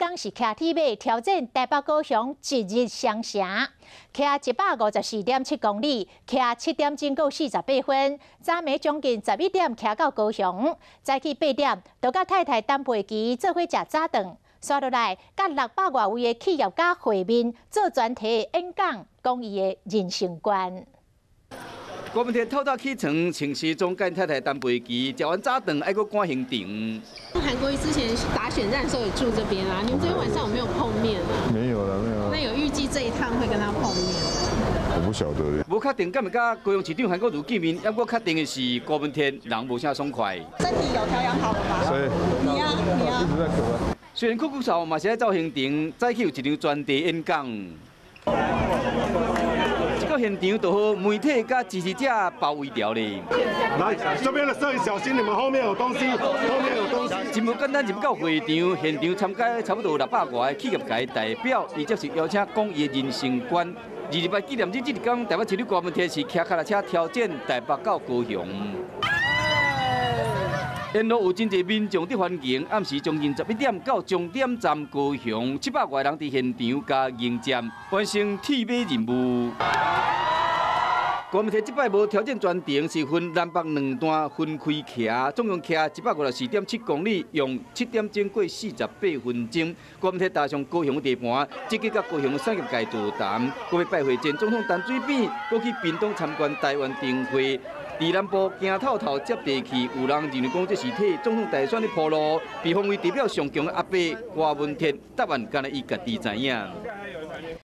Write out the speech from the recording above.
工是騎鐵馬挑戰台北高雄一日雙城，騎154.7公里，騎7點鐘閣48分，早暝將近11點騎到高雄，早起8點就佮太太陳佩琪做伙食早頓，紲落來佮600外位的企業家會面，做專題演講，講伊的人生觀。郭文鐵透早起床，穿西裝佮太太陳佩琪，食完早頓，愛閣趕行程。韓國瑜之前打選戰的時候也住這邊啊，你們昨天晚上有沒有碰面啊？沒有了，沒有。那有預計這一趟會跟他碰面？我不曉得。無確定敢會佮高雄市長韓國瑜見面，不過確定的是郭文鐵人無啥爽快。身體有調養好了嗎？誰？你啊，你啊。一直在咳啊。雖然咳咳嗽，嘛是愛走行程，早起有一場專題演講。這個現場就予媒體佮支持者包圍著咧。來，這邊的攝影小心，你們後面有東西，後面有東西。真無簡單入到會場，現場參加差不多600外個企業界代表，伊接受邀請講伊的人生觀。28紀念日這一天，台北市長郭文鐵是騎腳踏車挑戰台北到高雄。沿路有真濟民眾佇歡迎，暗時將近11點到終點站高雄，700外人佇現場共迎接，完成鐵馬任務。郭文鐵這擺無挑戰全程，是分南北兩段分開騎，總共騎154.7公里，用7點鐘過48分鐘。郭文鐵踏上高雄地盤，積極佮高雄產業界座談，閣欲拜會前總統陳水扁，閣去屏東參觀台灣燈會。佇南部行透透接地氣，有人認為講這是替總統大選咧鋪路，被封為地表上強的阿伯郭文鐵，答案敢若伊家己知影。